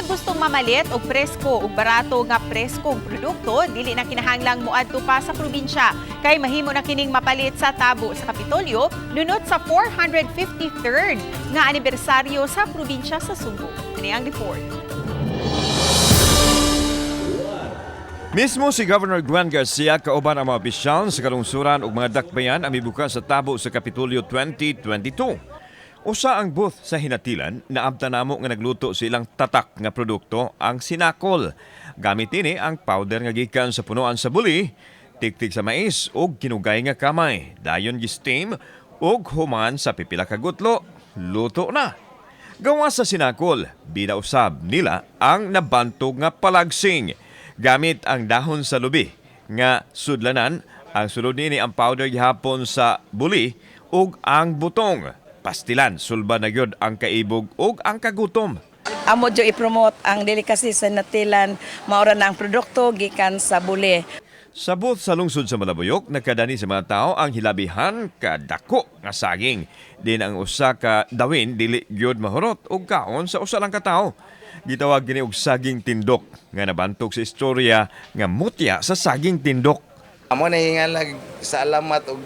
Bisan gustong mamalit og presko ug barato nga preskong produkto, dili na kinahanglang moadto pa sa probinsya kay mahimo na kining mapalit sa tabo sa Kapitolyo lunot sa 453rd nga anibersaryo sa probinsya sa Sugbo. Ani ang report. Mismo si Governor Gwen Garcia kauban ang mga opisyal sa kalungsuran ug mga dakbayan ang mibuka sa tabo sa Kapitolyo 2022. Usa ang booth sa hinatilan, naabtan namo nga nagluto sa ilang tatak nga produkto, ang sinakol. Gamit ini ang powder nga gikan sa punuan sa buli, tiktik sa mais ug kinugay nga kamay. Dayon gi-steam ug human sa pipila ka gutlo, luto na. Gawa sa sinakol, bida usab nila ang nabantog nga palagsing. Gamit ang dahon sa lubi nga sudlanan, ang sulod nini ang powder gihapon sa buli ug ang butong. Pastilan, sulba na gyud ang kaibog ug ang kagutom. Amo jud i-promote ang delicacy sa Natilan, maura na ang produkto gikan sa buli. Sa booth sa lungsod sa Malabuyok, nakadani sa mga tao ang hilabihan kadako nga saging. Din ang usa ka dawin dili gyud mahurot og kaon sa usa lang ka tawo. Gitawag kini og saging tindok nga nabantog sa istorya nga mutya sa saging tindok. Amo na hingalag sa alamat og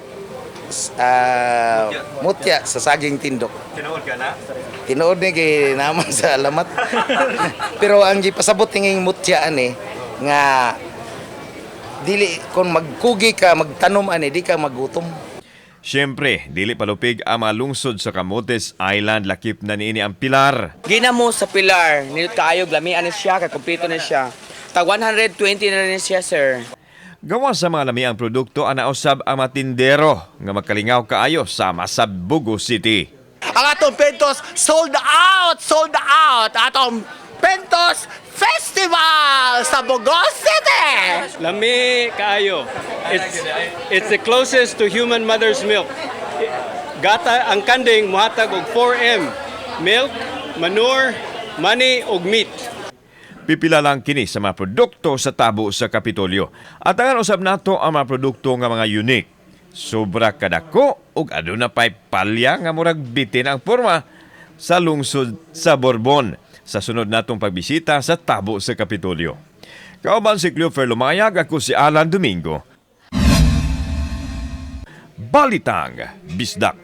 mutya sa saging tindok. Tinuod ka na? Tinuod ni kay naman sa alamat. Pero ang gipasabot ning mutya ani nga dili kung magkugi ka magtanom ani di ka magutom. Siyempre, dili palupig ang mga lungsod sa Camotes Island, lakip na niini ang Pilar. Ginamo sa Pilar, nindot kaayo, lamian na siya, kay kompleto na siya. Tag 120 na rin siya, sir. Gawa sa mga lamiang produkto, ana usab ang mga tindero nga magkalingaw kaayo sama sa Bogo City. Ang atong Pentos sold out! Sold out! Atong Pentos Festival sa Bogo City! Lami kaayo. It's the closest to human mother's milk. Gata ang kanding muhatag og 4M: milk, manure, money ug meat. Pipila lang kini sa mga produkto sa tabo sa Kapitolyo. At ang usab nato ang mga produkto nga mga unique. Sobra kadako ug aduna pay palya nga murag bitin ang porma sa lungsod sa Borbon sa sunod natong pagbisita sa tabo sa Kapitolyo. Kauban si Cleofer Lumayag, ako si Alan Domingo. Balitang Bisdak.